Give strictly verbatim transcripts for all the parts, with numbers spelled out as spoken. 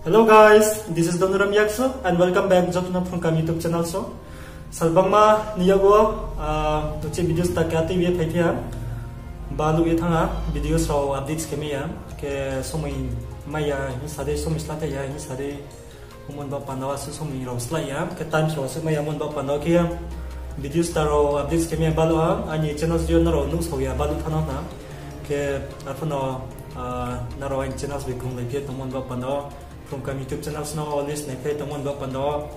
Hello guys, this is Donuram Yaksu and welcome back joto no Phrungkam YouTube channel so. Salbangma ni yago, ah, uchih video start khe atui ye phaiphi ha. Baluh ye thanng ha, videos rao updates khe mai ya. Khe somoi mai ya hing sa dei, somoi slái ya hing sa dei. Omo ni baoh panda wo asuh somoi rao slái ya, khe time rao asuh mai ya, omo ni baoh panda wo khe ya. Videos ta rao updates khe mai ya baluh ha, aini channels video nrao nuhsao ya baluh thanng no na. Khe arphuh no, ah, nrao aini channels bai krunglai khe tongmo ni baoh panda wo, Phrungkam YouTube channels no always naikhlai tongmo ni baoh panda wo.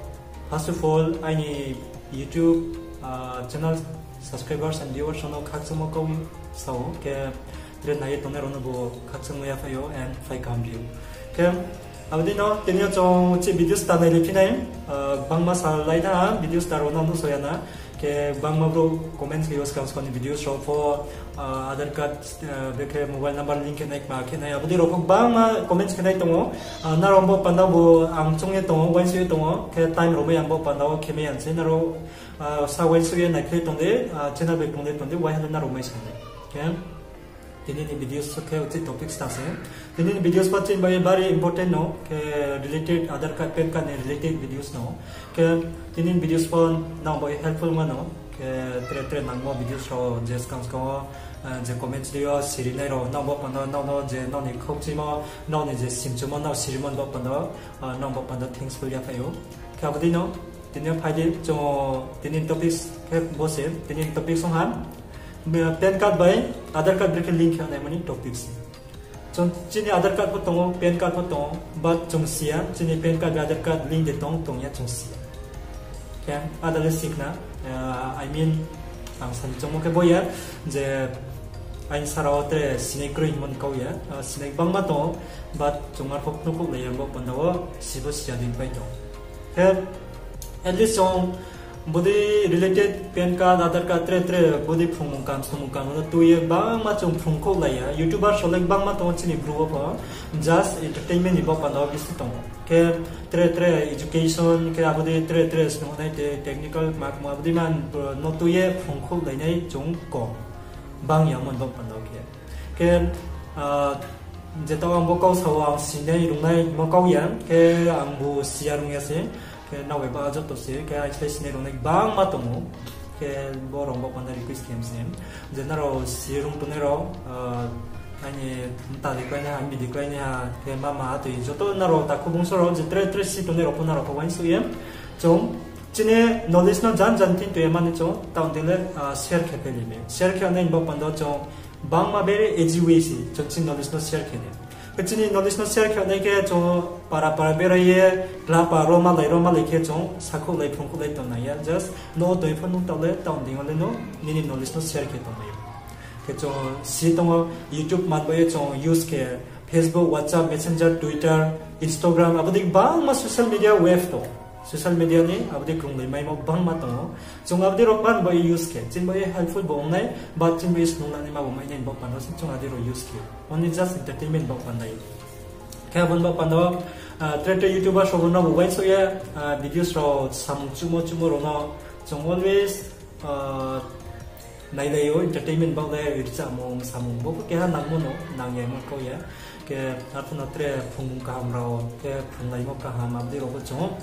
First of all, aini YouTube, ah, channel subscribers and viewers no khakchangmo kau sa ou, khe tre nai ye tongnai rao no bo khakchangmo yaphai ou and phai kaham ri ou. Khe abo dei no tini yo chung uchih videos ta nailai phi nai, ah, gbangma sal lai na videos ta rao no nuhsao ya na. Khe gbangma brouh comments khe yo skang skang ni videos rao pho, ah, Aadhaar card, ah, brekhe mobile number link khe nai, kma khe nai, abo dei rao pho gbangma comments khe nai tong ou. Ah, nrao baoh panda bo ang choung ye tong ou, uaingsouh ye tong ou, khe time rao mai ya baoh panda wo khe mai ya sei nrao, ah, sa uaingsouh ye naikhlai tong di, ah, channel bai krunglai tong di, waiha le nrao mai sa nai. Khe tini ni videos khe uchih topics ta se. Tini ni videos pho chini bai bari important no, khe related Aadhaar card, PAN card ni related videos no. Khe tini ni videos pho nang bai helpful ma no. Khe tre tre nangmo videos rao je skang skang wo, ah, je comments ri yo sirinai rao, nang baoh panda nang no je nang ni khokchimo, nang ni je simchumo, nang sirimo ni baoh panda, ah, nang baoh panda thanksful yaphai ou. Khe abo dei no, tini yo phai di, chung tini ni topics khe bo se, tini ni topics ong ha, PAN card bai Aadhaar card brekhe link khe naimo ni topics. Chung chini Aadhaar card pho tong ou, PAN card pho tong ou, but chung si ya, chini PAN card bai Aadhaar card link de tong, tong ya chung si ya. Khe ada le sikna, ah, I mean, ang sani choungmo khe bo ya, je aini sara wo tre sinai kroi hingmo ni kau ya, ah, sinai gbangma tong ou, but chung arphuh phnuhkhouhlai ya bo panda wo, si bo si ya dei pai tong. Khe at least chung bodei related PAN card, Aadhaar card, tre tre bodei phrungmung kam, snungmung kam no tui ye gbangma chung phrungkhouhlai ya. YouTubers rao le gbangma tong ou chini Bru wo pho, just entertainment ni baoh panda wo bisi tong ou. Khe tre tre education, khe abo dei tre tre snungnai te technical kma kma abo dei man, no tui ye phrungkhouhlainai chung kom. Bang ya omo ni baoh panda wo khe. Khe, ah, jeta ang bo kau sa wo ang sinai rungnai mo kau ya, khe ang bo si ya rung ya se, khe nrao bai ba joto se, khe aini slái sinai rungnai gbangma tong ou, khe bo rao baoh panda request khe mi se, je nrao si rung tongnai rao, ah, aini mta dei klái nai ha, mbi dei klái nai ha, khe mama atoi joto nrao takhu bungso rao je tre tre si tongnai rao pho nrao pho uaingsouh ye, chung chini knowledge no jan jan thing tong ye mani chung taoh dei le, ah, share khe phai lai mi. Share khe nai ni baoh panda wo chung gbangma very easy way se chung chini knowledge no share khe nai. Khe chini knowledge no share khe nai khe chung para para berai ye, kla pa ro malai ro malai khe chung sakhouhlai phrungkhouhlai tongnai ya. Just no toi pho nung taoh le taoh dei yo le no nini knowledge no share khe tongnai ou. Khe chung si tong ou YouTube man bai ye chung use khe Facebook, WhatsApp, Messenger, Twitter, Instagram, abo dei gbangma social media wave tong ou. Social media ni abo dei krunglai maimo gbangma tong ou. Chung abo dei rao man bai use khe, chini bai helpful bo ong nai, but chini bai snungnani ma bo mai nai ni baoh panda wo se chung abo dei rao use khe. Only just entertainment baoh panda ye. Khe abo ni baoh panda wo, ah, tre tre YouTubers rao no bo uaingsouh ye, ah, videos rao samung chuhmo chuhmo rao no chung always, ah, nailai ou, entertainment baoh le rchahmung, samung bo pho keha nangmo no, nang ya mo kau ya. Khe arphuh no tre phrungmung kaham rao, khe phrunglaimo kaham, abo dei rao pho chung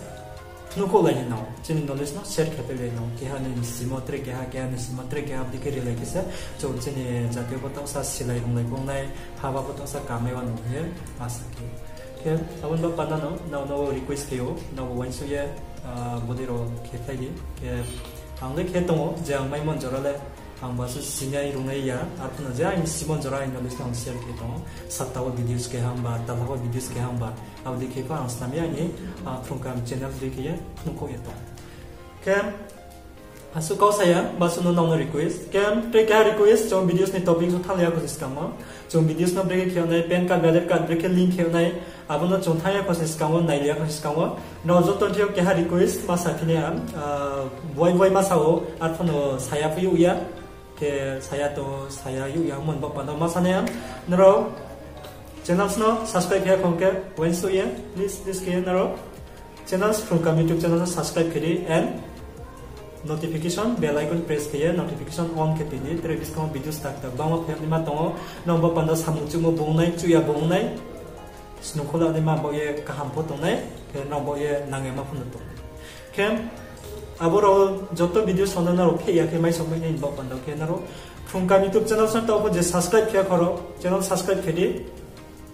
phnuhkhouhlai ni nang, chini knowledge no share khe phai lai nang, keha ni simo tre keha, keha ni simo tre keha, abo dei khe rilai khe se, chung chini jati yo pho taohsa silai runglai bo ong nai, haba pho taohsa kamai wa nang hing ye asa khe. Khe abo ni baoh panda no nrao no request khe ou, nrao bo uaingsouh ye, ah, bodei rao khe phai di. Khe ang le khe tong ou, je ang maimo ni jora le, ang ba se sinai rungnai ya, arphuh no je aini simo ni jora aini knowledge no ang share khe tong ou. Sapta wo videos keha hamba, talha wo videos keha hamba, abo dei khe pho ang snam ye aini, ah, Phrungkam channel dei khe ye phnuhkhouh ye tong. Khe asuh kau sa ya, ba suh no nrao no request. Khe tre keha request, chung videos ni topic no thanng ya kho se skang wo. Chung videos no brekhe khe nai, PAN card, Aadhaar card brekhe link khe nai, abo no chung thanng ya kho se skang wo, nailai ya kho se skang wo. Nrao joto ni thing yo keha request ma sa phi nai ang, ah, buai buai ma sa ou, arphuh no sa ya pho youh ya. Khe sa ya to, sa ya youh ya, omo ni baoh panda wo ma sa nai ang. Nrao channels no subscribe khe ya khong khe, uaingsouh ye, please, please khe ye nrao channels, Phrungkam YouTube channel no subscribe khe di and notification bell icon press khe ye notification on khe tong di, tre buskang wo videos tak tak gbangma phai naima tong ou, nang baoh panda samung chuhmo bo ong nai, chuh ya bo ong nai. snungkho la naima baoh ye kaham pho tongnai, khe nrao baoh ye nang yama pho no tongnai. Khe abo rao joto video song no nrao pheh ya khe mai song mai nai ni baoh panda khe nrao Phrung Kaham YouTube channel song taoh pho je subscribe khe ya khoro, channel subscribe khe di,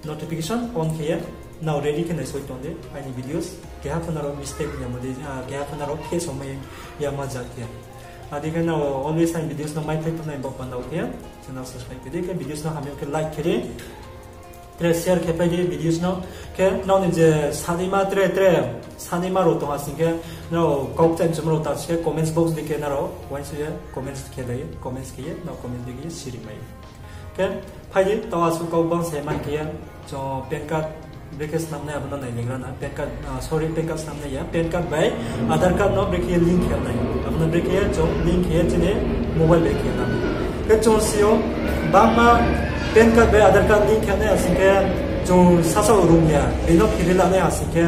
notification on khe ye, nrao ready khe naisoi tong di aini videos. Keha pho nrao mistake ya mo di, ah, keha pho nrao pheh song mai yama ja khe. Adi khe nrao always aini videos no mai phai tongnai ni baoh panda khe channel subscribe khe di, khe videos no hamya khe like khe di. Tre share khe pai di videos no. Khe nrao ni je sanaima tre tre, sanaima rao tong ha sing khe, nrao kau kchaimchum rao ta sing khe comments box di khe nrao uaingsouh ye comments khe lai, comments khe ye, nrao comments di khe ye siri mai. Khe phai di, taoh asuh kau bang se man khe ye, chung PAN card brekhe snam nai abo no nai ni gra na, PAN card, ah, sorry, PAN card snam nai ya, PAN card bai Aadhaar card no brekhe ye link khe nai, abo no brekhe ye chung link khe ye chini mobile bai khe nai. Khe chung si yo, bangma PAN card bai Aadhaar card link khe nai ha sing khe, chung sasa rung ya, bini no kheri la nai ha sing khe,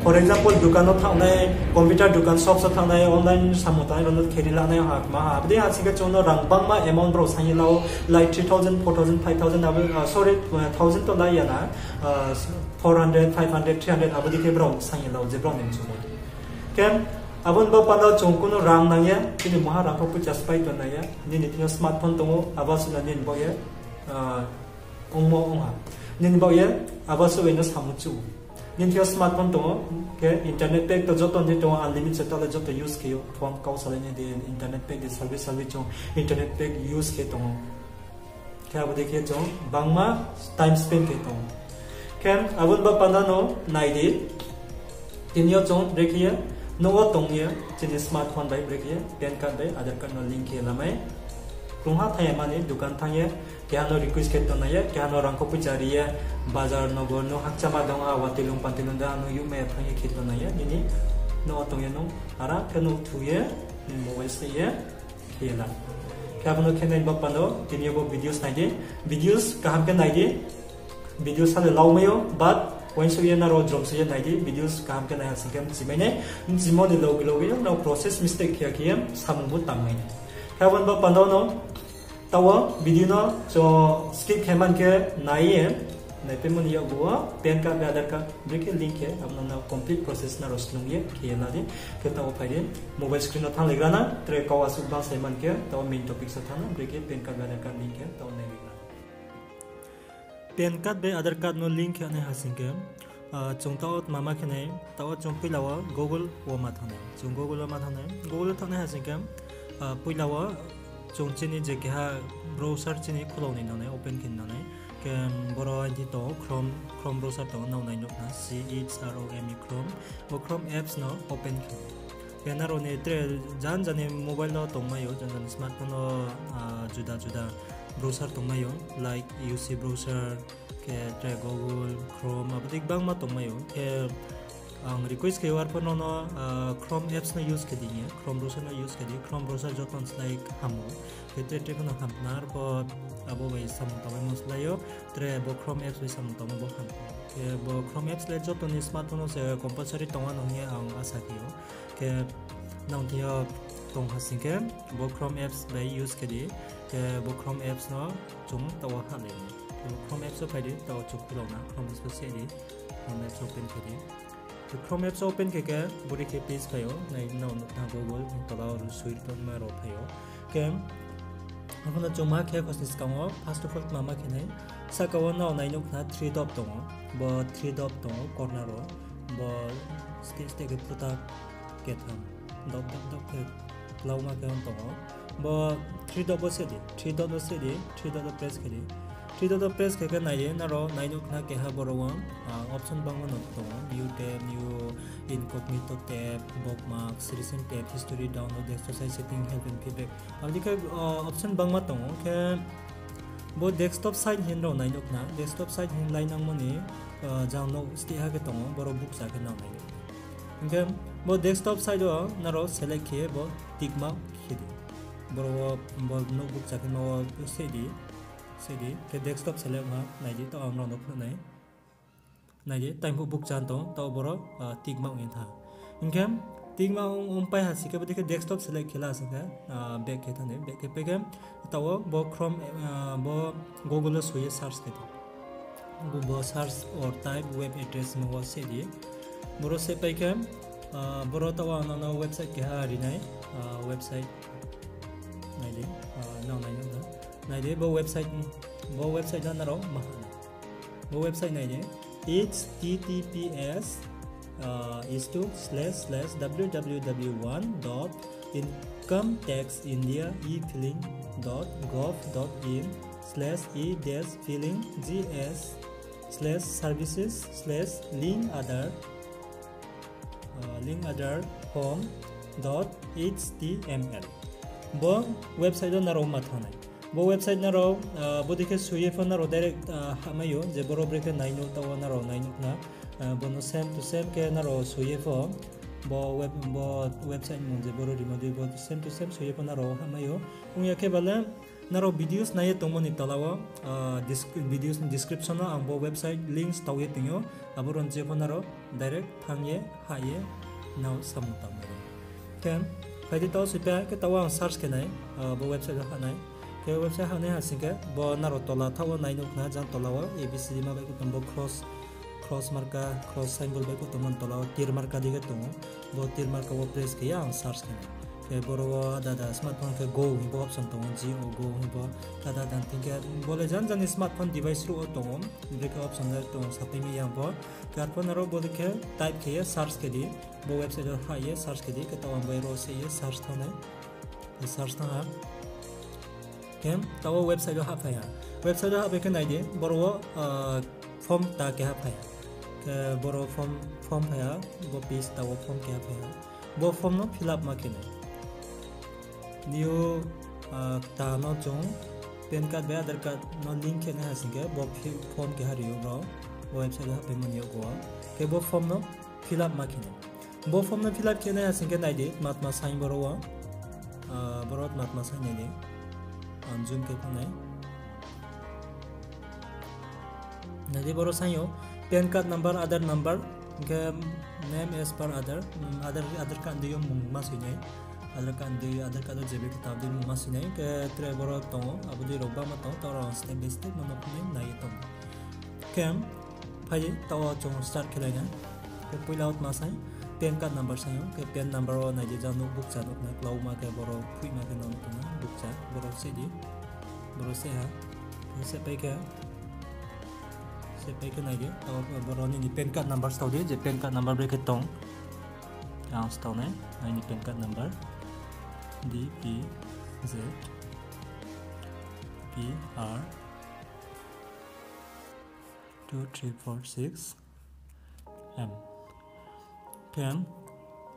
for example, dukan no thanng nai, computer dukan, shop so thanng nai, online samung tangnai rao no kheri la nai ha, ma ha, abo dei ha sing khe chung no rang bangma amount brao saing ye la ou, like three thousand, four thousand, five thousand, abo, ah, sorry, thousand to la ya na, ah, four hundred, five hundred, three hundred, abo dei khe brao saing ye la ou, je brao ni mchumo. Khe abo ni baoh panda chung kuno rang nang ya, chini mungha rang kho poicha se pai tong nang ya, nini thing yo smartphone tong ou, abo suh no nini baoh ye, ah, ongmo ong ha. Nini baoh ye, abo suh bai no samung chu. Nini thing yo smartphone tong ou, khe internet pack to joto ni tong ou, unlimited se taoh le joto use khe ou, phone kau salai nai di, internet pack di salbi salbi chung internet pack use khe tong ou. Khe abo dei khe chung bangma time spend khe tong ou. Khe abo ni baoh panda no nai di. Tini yo chung brekhe ye, nouh wo tong ye, chini smartphone bai brekhe ye, PAN card bai Aadhaar card no link khe lamai. Krungha thanng ya mani dukan thanng ye, keha no request khe tongnai ya, keha no rang kho poicha ri ye, bazar nogor no hakchama dong ha, watilung pantilung dong ha, no youhmai ya thanng ye khe tongnai ya, nini nouh wo tong ye nung, aram khe nouh thu ye, nini mobile se ye, khe ye la. Khe abo no khe nai ni baoh panda, tini yo bo videos nai di, videos kaham khe nai di, videos sa le lau mai ou, but uaingsouh ye nrao jrom se ye nai di, videos kaham khe nai ha sing khe mchi mai nai, mchimo ni loge loge ye nrao process mistake khe ya khe ye samung bo tang mai nai. Khe abo ni baoh panda no, taoh wo video no chung skip khe man khe nai ye, naipaimo ni yakgu wo PAN card bai Aadhaar card brekhe link khe, abo no complete process nrao snung ye khe ye la di. Khe taoh wo phai di, mobile screen no thanng le gra na, tre kau asuh bang sai man khe, taoh wo main topic sa thanng na, brekhe PAN card bai Aadhaar card link khe, taoh wo nai le gra na. PAN card bai Aadhaar card no link khe nai ha sing khe, ah, chung taoh wo tma ma khe nai, taoh wo chung poila wo Google wo ma thanng nai. Chung Google wo ma thanng nai. Google wo thanng nai ha sing khe, ah, poila wo chung chini je keha browser chini khulao ni nang nai, open khe nang nai. Khe boro aini tong ou Chrome, Chrome browser tong ou, nrao nai nuh khna, C H R O M E, Chrome. Bo Chrome apps no open khe. Khe nrao ni tre jan jani mobile no tongmai ou, jan jani smartphone no, ah, juda juda browser tongmai ou, like U C browser, khe tre Google, Chrome, abo dei gbangma tongmai ou. Khe ang request khe ou arphuh nrao no, ah, Chrome apps no use khe di hing ye, Chrome browser no use khe di, Chrome browser joto ni slái ham ou. Khe tre tre kheno ham khna, arphuh abo bai samung tangmaimo slái ou, tre bo Chrome apps bai samung tangmo bo ham. Khe bo Chrome apps le joto ni smartphone wo se compulsory tong ano hing ye ang asa khe ou. Khe nang thing yo tong ha sing khe bo Chrome apps bai use khe di. Khe bo Chrome apps no chung taoh wo ha le ni. Khe bo Chrome apps wo phai di, taoh wo chung khulao na, Chrome apps wo se di. Chrome apps open khe di. Khe Chrome apps open khe khe, bori khe page phai ou, nai nrao nuh khna Google, tola wo ru sui tongma rao phai ou. Khe, abo no chung ma khe khosni skang wo, first of all, tma ma khe nai, sahka wo nrao nai nuh khna three dot tong ou. Bo three dot tong ou, corner wo. Bo steh steh khe phuta ketham, dot dot dot khe klauma khe tong ou. Bo three dot bo se di, three dot bo se di, three dot bo press khe di. Three dot bo press khe khe nai di, nrao nai nuh khna keha boro wo, ah, option bangma no tong ou. View tab, view incognito tab, bookmarks, recent tab, history, download, desktop site, setting, help and feedback. Abo dei khe, ah, option bangma tong ou. Khe bo desktop site hing nrao nai nuh khna, desktop site hing lai nangmo ni, ah, jang nouh steh ha khe tong ou, boro bukcha khe nrao nai nuh. Hing khe bo desktop site wo nrao select khe bo tick mark khe di. Boro wo bo nouh bukcha khe ma wo se di, se di. Khe desktop select ma nai di, taoh ang nrao no phnuh nai. Nai di, time phuh bukcha tong, taoh boro, ah, tick mark ong ye tha. Hing khe tick mark ong, ong pai ha sing khe, bo dei khe desktop select khe la sing khe, ah, back khe thanng di, back khe pai khe, taoh wo bo Chrome, ah, bo Google wo soi ye search khe di. Bo, bo search or type web address mo wo se di. Boro se pai khe, ah, boro taoh ang nono website keha ri nai, ah, website nai di, ah, nang nai nang. Nai di, bo website, bo website no nrao ma ha nai. Bo website nai di, H T T P S, ah, is two slash slash W W W one dot income tax India e filing dot gov dot in slash e dash filing G S slash services slash link Aadhaar, ah, link Aadhaar form dot H T M L. Bo website wo nrao ma thanng nai. Bo website nrao, ah, bodei khe soi ye pho nrao direct, ah, hahmai ou, je boro brekhe nai nuh taoh wo nrao nai nuh khna. Ah, bo no same to same khe nrao soi ye pho, bo web, bo website mung je boro rimo dei bo same to same soi ye pho nrao hahmai ou. Ong ya khe ba le, nrao videos nai ye tongmo ni tola wo, ah, dis-, videos ni description wo ang bo website links tau ye tong ou, abo ron je pho nrao direct thanng ye, hah ye, nrao samung tangmai nai. Khe, phai di taoh soi pai khe taoh ang search khe nai, ah, bo website wo hah nai. Khe website hah nai ha sing khe, bo nrao tola thaoh wo nai nuh khna, jang tola wo A B C D ma bai khe tong bo cross, cross marka, cross symbol bai khe tongmo ni tola wo tir marka dei khe tong ou. Bo tir marka wo press khe ye ang search khe nai. Khe boro wo ada ada smartphone khe Go hing bo option tong ou, Jio Go hing bo. Ada ada thing khe bo le jan jan ni smartphone device ruh wo tong ou. Brekhe option le tong sapai mi yang bo. Khe arphuh nrao bo dei khe type khe ye search khe di. Bo website wo hah ye search khe di. Khe taoh ang bai ro se ye search thanng nai. Search thanng ha. Khe taoh wo website wo hahphai ha. Website wo hahphai khe nai di, boro wo, ah, form ta keha phai ha. Khe boro form, form phai ha, bo page taoh wo form keha phai ha. Bo form no fill up ma khe nai. New, ah, kta no chung PAN card bai Aadhaar card no link khe nai ha sing khe bo fi-, form keha ri ou bro. Bo website wo hahphaimo ni yakgu wo. Khe bo form no fill up ma khe nai. Bo form no fill up khe nai ha sing khe nai di, tma tma saing boro wo. Ah, boro tma tma saing nai di. Ang zoom khe pho nai. Nai di boro saing ou, PAN card number, Aadhaar number, hing khe name as per Aadhaar, mm, Aadhaar, Aadhaar card dei yo mung ma soi nai. Aadhaar card dei, Aadhaar card wo je brekhe ta dei mung ma soi nai, hing khe tre boro tong ou, abo dei rao bangma tong ou, taoh rao step by step no no phunai nai ye tong ou. Khe, phai di, taoh wo chung start khe lai na. Khe poila wo tma saing, PAN card number saing ou, khe PAN number wo nai di jang nuh bukcha nuh na, klauma khe boro phuihma khe no nuh na, bukcha, boro se di, boro se ha, se pai khe, se pai khe nai di, taoh boro nini PAN card number stao di, je PAN card number brekhe tong, ang stao nai, aini PAN card number, D P Z P R two three four six M. Khe,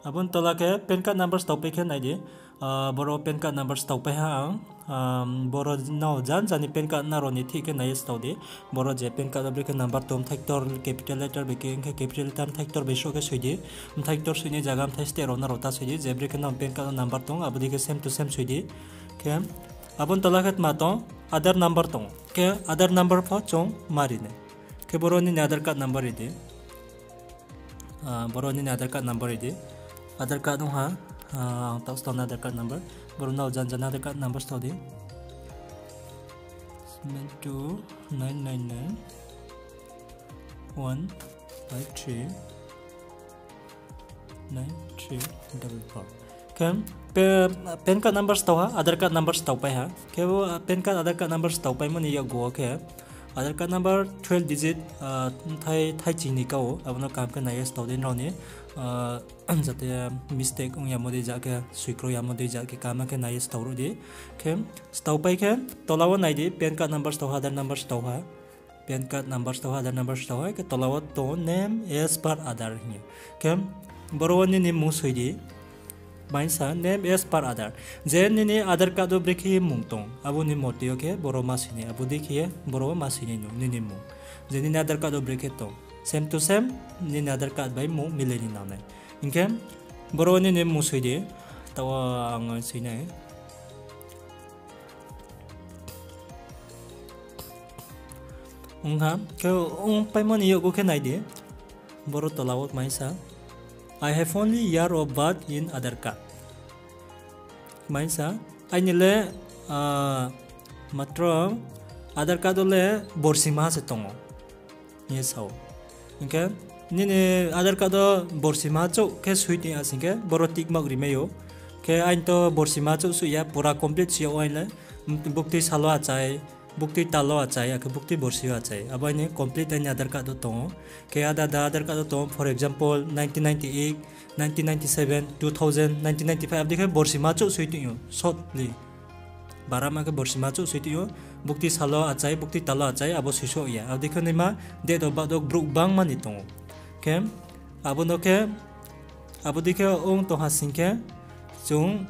abo ni tola khe PAN card number stao pai khe nai di. Ah, boro PAN card number stao pai ha ang. Am, boro no jan jani PAN card nrao ni thik khe nai ye stao di. Boro je PAN card wo brekhe number tong, mthai ktor capital letter bai khe, hing khe capital letter mthai ktor bai souh khe soi di. Mthai ktor soinai zaga mthai steh rao nrao ta soi di. Je brekhe nang PAN card wo number tong, abo dei khe same to same soi di. Khe, abo ni tola khe tma tong, Aadhaar number tong. Khe Aadhaar number pho chung ma ri nai. Khe boro nini Aadhaar card number ri di. Ah, boro nini Aadhaar card number ri di. Aadhaar card ong ha, ah, ang taoh stao na Aadhaar card number. Boro nrao jan jan Aadhaar card number stao di. Seven two nine nine nine one five three nine three double four. Khe, pe-, PAN card number stao ha, Aadhaar card number stao pai ha. Khe bo, ah, PAN card, Aadhaar card number stao paimo ni yakgu wo khe, Aadhaar card number twelve digit, ah, thai, thai chini ka ou, abo no kaham khe nai ye stao di nrao ni, ah, jate mistake ong yamo dei ja khe, soikroi yamo dei ja khe, kaham khe nai ye stao ruh di. Khe, stao pai khe, tola wo nai di, PAN card number stao ha, Aadhaar number stao ha. PAN card number stao ha, Aadhaar number stao ha, khe tola wo tong name as per Aadhaar hing ye. Khe boro wo nini mung soi di. Maingsa name as per Aadhaar. Je nini Aadhaar card wo brekhe ye mung tong, abo ni motoi yo khe boro ma soi nai, abo dei khe ye boro wo ma soi nai nung nini mung. Je nini Aadhaar card wo brekhe tong, same to same, nini Aadhaar card bai mung milai ni nang nai. Hing khe boro wo nini mung soi di, taoh wo ang soi nai. Ong ha, khe ong paimo ni yakgu khe nai di. Boro tola wo maingsa, I have only year of birth in Aadhaar card. Maingsa, aini le, ah, matro Aadhaar card wo le borsingma se tong ou. hing ye sa ou. Hing khe nini Aadhaar card wo borsi ma chouh khe soi tong ya sing khe boro tick mark ri mai ou. Khe aini to borsi ma chouh soi ya, pura complete soi yag aini le. Buktui sal wo achai, buktui tal wo achai, akhe buktui borsi wo achai. Abo aini complete aini Aadhaar card wo tong ou. Khe ada ada Aadhaar card wo tong ou, for example, nineteen ninety-eight, nineteen ninety-seven, two thousand, nineteen ninety-five, abo dei khe borsi ma chouh soi tong ou, shortly. Bara ma khe borsi ma chouh soi tong ou, buktui sal wo achai, buktui tal wo achai, abo soi souh ya. Abo dei khe naima date of birth wo brouh gbangma ni tong ou. Khe abo no khe, abo dei khe ong tong ha sing khe, chung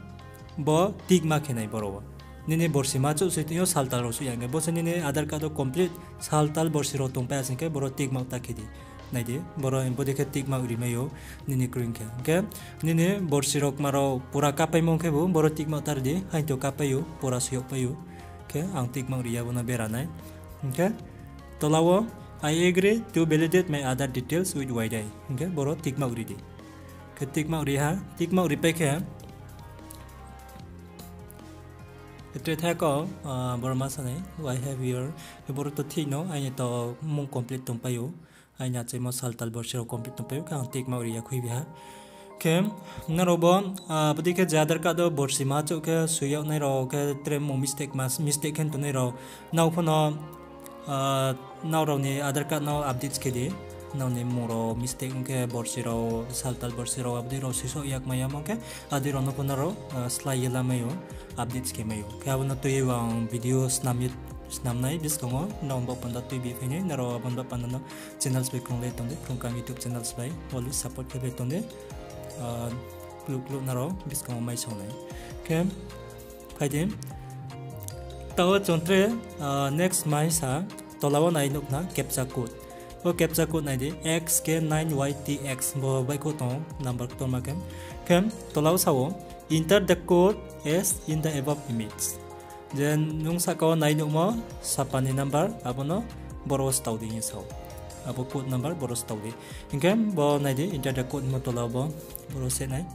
bo tick mark khe nai boro wo. Nini borsi ma chouh soi tong ou, sal tal rao soi ya hing khe, bo se nini Aadhaar card wo complete sal tal borsi rao tongpai ha sing khe, boro tick mark ta khe di. Nai di, boro, bo dei khe tick mark ri mai ou, nini kroi khe. Hing khe nini borsi rao kma rao pura kapaimo khebu boro tick mark ta ri di, aini to kapai ou, pura soi yag pai ou. Khe ang tick mark ri ya, bo no bera nai. Hing khe tola wo, I agree to validate my Aadhaar details with Waidai. Hing khe boro tick mark ri di. Khe tick mark ri ha, tick mark ripai khe, tre tha kau, boro ma sa nai, I have your, khe boro to thik no, aini to mung complete tongpai ou, aini achaimo sal tal borsi rao complete tongpai ou, khe ang tick mark ri ya khuibi ha. Khe nrao bo, abo dei khe je Aadhaar card wo borsi ma chouh khe soi yag nai rao khe tre mung mistake khe tongnai rao, nrao pho no, nrao rao ni Aadhaar card no update khe di. Nrao ni mung rao mistake ong khe borsi rao, sal tal borsi rao, abo dei rao soi souh ya kma ya mo khe, abo dei rao no pho nrao slái ye lamai ou, update khe mai ou. Khe abo no tui ye ang video snam nai buskang wo, nrao ni baoh panda tuibi phai nai, nrao abo ni baoh panda no channels bai krung le tong di, Phrung Kaham YouTube channels bai always support khe bai tong di. Kluk kluk nrao buskang wo mai song nai. Khe phai di. Taoh chung tre, next mai sa, tola wo nai nuh khna captcha code. Bo captcha code nai di, X K nine Y T X, bo baihkhouh tong ou, number ktorma khe. Khe tola wo sa ou, enter the code as in the above image. Je nung sahka wo nai nuhmo sapa ni number, abo no boro wo stao di hing ye sa ou. Abo code number boro stao di. Hing khe bo nai di, enter the code hingmo tola wo bo, boro se nai.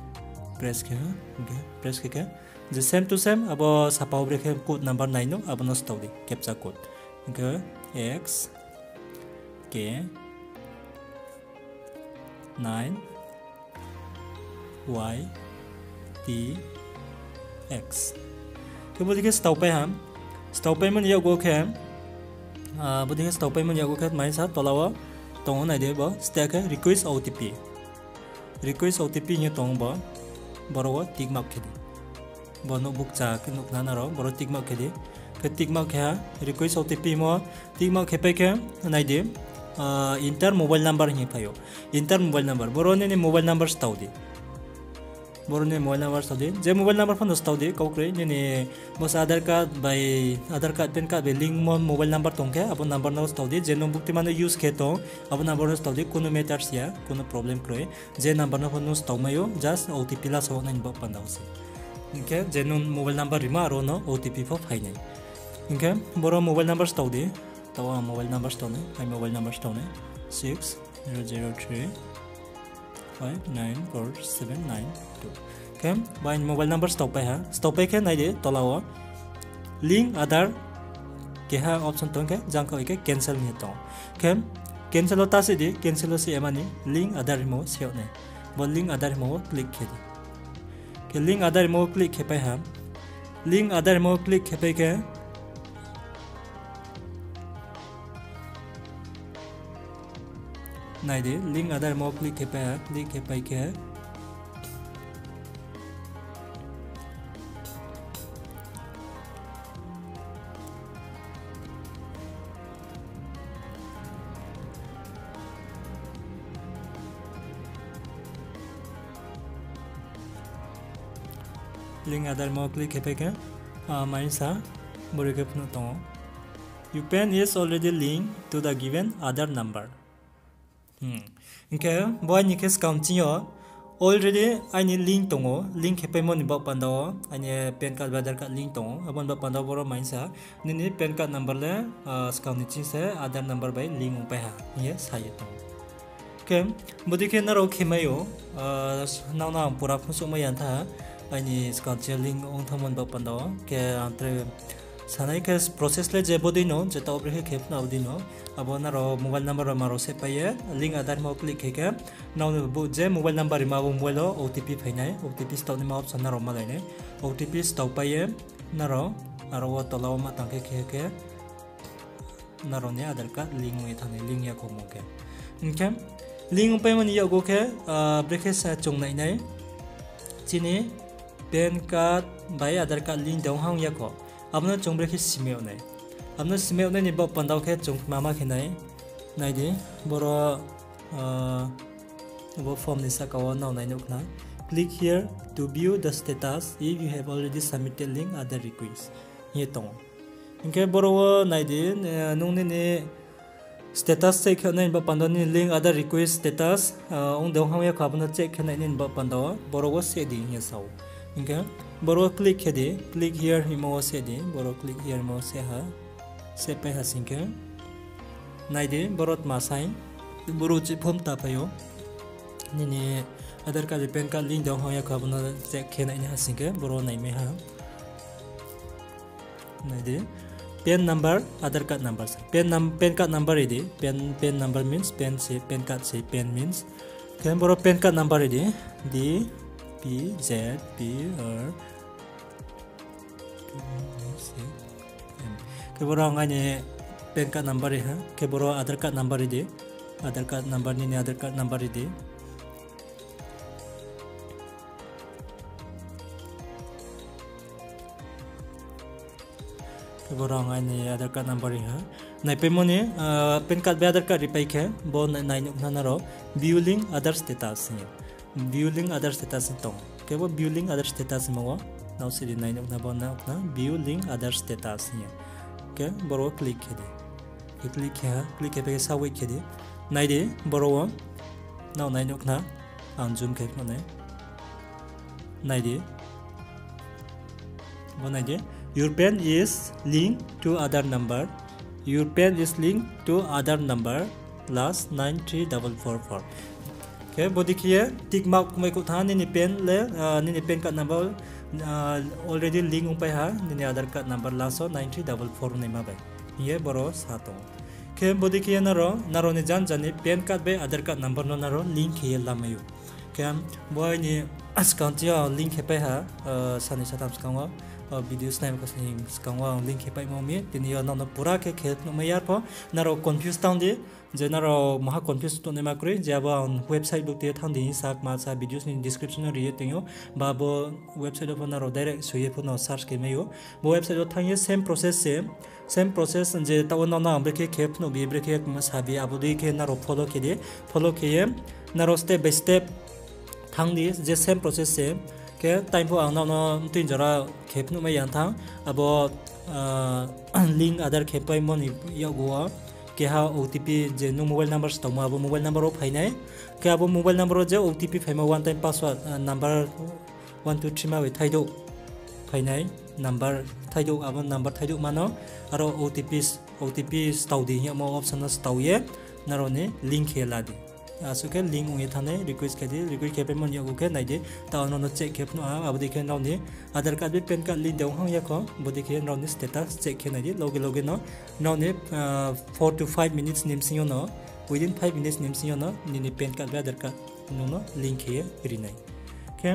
Press khe, hing khe press khe khe, je same to same, abo sapa wo bre khe code number nai nuh, abo no stao di, captcha code. Hing khe X K nine Y T X. Khe bo dei khe stao pai ha. Stao paimo ni yakgu khe, bo dei khe stao paimo ni yakgu khe mai sa tola wo tong ou, nai di bo, steh khe request O T P. Request O T P hing ye tong ou bo, boro wo tick mark khe di. Bo nouhbukcha khe nuh khna nrao, boro tick mark khe di. Khe tick mark khe ha, request O T P mo, tick mark khe pai khe, nai di, enter mobile number hing ye phai ou. Enter mobile number, boro nini mobile number stao di. Boro nini mobile number stao di. Je mobile number pho no stao di, kau kroi, nini bo se Aadhaar card, pan card bai link mo mobile number tong khe, abo number no stao di. Je nung buktima no use khe tong, abo number no stao di, kuno matters ya, kuno problem kroi. Je number no pho nung stao mai ou, just O T P lasa wo nai ni baoh panda wo se. Hing khe je nung mobile number rimo, aro no O T P pho phai nai. Hing khe boro mobile number stao di. Taoh ang mobile number stao nai, aini mobile number stao nai, six zero zero three five nine four seven nine two. Khe bo aini mobile number stao pai ha, stao pai khe nai di tola wo link Aadhaar keha option tong khe, jang khe cancel hing ye tong ou. Khe cancel wo ta se di, cancel wo se yamani link Aadhaar hingmo wo se yag nai. Bo link Aadhaar hingmo wo click khe di. Khe link Aadhaar hingmo wo click khe pai ha. Link Aadhaar hingmo wo click khe pai khe, nai di, link Aadhaar hingmo wo click khe pai ha, click khe pai khe link Aadhaar hingmo wo click khe pai khe, mai sa, boro khe phnuh tong ou. Your pan is already linked to the given Aadhaar number. Hing khe bo aini khe skang ching yo already aini link tong ou, link khe paimo ni baoh panda wo aini pan card bai Aadhaar card link tong ou, abo ni baoh panda wo boro mai sa, nini pan card number le skang ni ching se Aadhaar number bai link ongpai ha hing ye sa ye tong ou. Khe bodei khe nrao khe mai ou, nrao no ang pura phnuhsouhmai ya tha, aini skang ching yo link ong thanngmo ni baoh panda wo, khe ang tre Sanai khe process le je bodei no, je taoh brekhe khe phnuh abo dei no. Abo nrao mobile number rao ma rao se pai ye, link Aadhaar himo click khe khe, nrao ni bo je mobile number rima abo mobile wo O T P phai nai, O T P stao naima option nrao malai nai. O T P stao pai ye, nrao, aro wo tola wo ma tang khe khe khe, nrao ni Aadhaar card link ong ye thanng nai, link ya kho mo khe. Hing khe, link ongpaimo ni yakgu khe, brekhe sa chung nai nai. Chini PAN card bai Aadhaar card link de ong ha ong ya kho. Abo no chung brekhe simai yag nai. Abo no simai yag nai ni baoh panda wo khe chung kma ma khe nai. Nai di, boro, bo form ni sahka wo nrao nai nuh khna. Click here to view the status if you have already submitted link Aadhaar request hing ye tong ou. Hing khe boro wo nai di, nung nini status check khe nai ni baoh panda wo nini link Aadhaar request status ong de ong ha ong ya kho, abo no check khe nai nini baoh panda wo boro wo seh di hing ye sa ou. Hing khe boro wo click khe di, click here hingmo wo seh di, boro click here hingmo wo seh ha. Seh pai ha sing khe, nai di, boro tma sai, boro uchih form ta phai ou. Nini Aadhaar card bai PAN card link de ong ha ong ya kho, abo no check khe nai ni ha sing khe, boro naimai ha. Nai di, PAN number, Aadhaar card number sa. PAN num-, PAN card number ri di, PAN, PAN number means PAN se, PAN card se, PAN means. Khe boro PAN card number ri di, D P Z P R. Khe boro ang aini PAN card number ri ha, khe boro Aadhaar card number ri di, Aadhaar card number, nini Aadhaar card number ri di. Khe boro ang aini Aadhaar card number ri ha. Naipaimo ni, PAN card bai Aadhaar card ripai khe bo nai nuh khna nrao view link Aadhaar status hing ye. View link Aadhaar status hing tong. Khe bo view link Aadhaar status hingmo wo nrao seh di, nai nuh khna bo nrao khna view link Aadhaar status hing ye. Khe boro wo click khe di. Khe click khe ha, click khe pai khe sa wait khe di. Nai di, boro wo nrao nai nuh khna, ang zoom khe phnuh nai. Nai di. Bo nai di. Your PAN is linked to Aadhaar number. Your PAN is linked to Aadhaar number, last nine three double four four. Khe bodei khe ye tick mark mai kouh thanng ha, nini PAN le, nini PAN card number already link ongpai ha nini Aadhaar card number, last wo nine three double four naima bai hing ye boro sa tong ou. Khe bodei khe ye nrao, nrao ni jan jan ni PAN card bai Aadhaar card number no nrao link khe ye lamai ou. Khe bo aini skang chi yo ang link khe pai ha, sanai satham skang wo, video snai kho sni skang wo ang link khe paimo mi, tini yo nrao no pura khe khe phnuhmai ya pho, nrao confuse tang di, je nrao maha confuse tongnaima kroi, je abo ang website bukti yo thanng di hing sa kma sa videos ni description wo ri ye tong ou, ba bo website wo pho nrao direct soi ye pho no search khe mai ou. Bo website wo thanng ye same process se, same process je taoh wo nrao no ang brekhe khe phnuh bi, brekhe kma sa bi, abo dei khe nrao follow khe di, follow khe ye nrao step by step thanng di, je same process se. Khe time pho ang nrao no mtui jora khe phnuhmai ya thanng, abo link Aadhaar khe paimo ni yakgu wo keha O T P je nung mobile number stangmo abo mobile number wo phai nai. Khe abo mobile number wo je O T P phaimo one time password, number one two three ma bai thaidouh phai nai, number thaidouh, abo number thaidouh ma no, aro O T P, O T P stao di hing yagmo option no stao ye, nrao ni link khe la di. Asuh khe link ong ye thanng nai, request khe di, request khe paimo ni yakgu khe nai di, taoh nrao no check khe phnuh ha, abo dei khe nrao ni Aadhaar card bai PAN card link de ong ha ong ya kho, bodei khe nrao ni status check khe nai di, loge loge no, nrao ni four to five minutes ni bsing yo no, within five minutes ni bsing yo no, nini PAN card bai Aadhaar card nung no link khe ye ri nai. Khe,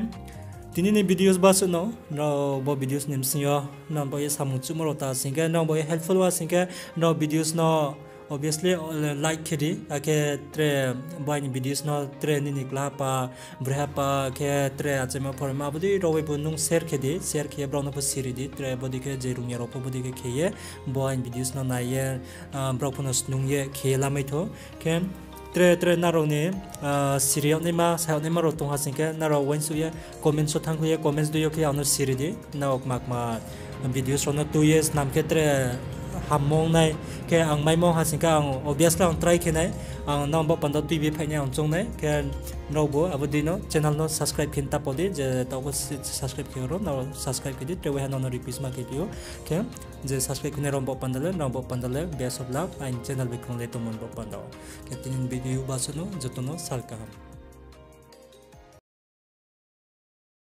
tini ni videos basuh no, nrao bo videos ni bsing yo, nrao bo ye samung chuhmo rao ta sing khe, nrao bo ye helpful wa sing khe, nrao videos no obviously like khe di, akhe tre bo aini videos no tre nini klaha pa, breha pa, khe tre achaimo phoraima abo dei rao bai bo nung share khe di, share khe ye brao no pho siri di, tre bodei khe je rung ya rao pho bodei khe khe ye, bo aini videos no nai ye, brao pho no snung ye khe ye lamai thou. Khe tre tre nrao ni siri yag naima, sa yag naima rao tong ha sing khe nrao uaingsouh ye comments wo thanng khe ye comments dei yo khe ang no siri di, nrao kma kma videos rao no tui ye snam khe tre hammo ong nai, khe ang maimo ha sing khe ang obviously ang try khe nai, ang nrao baoh panda tui bi phai nai ang choung nai, khe nraobu abo dei no channel no subscribe khe ta pho di, je taoh pho subscribe khe ro, nrao subscribe khe di, tre waiha nrao no request ma khe phi ou, khe je subscribe khe nai rao baoh panda le, nrao baoh panda le best of luck, aini channel bai khrung le tongmo ni baoh panda wo. Khe tini video basuh no joto no sal kaham.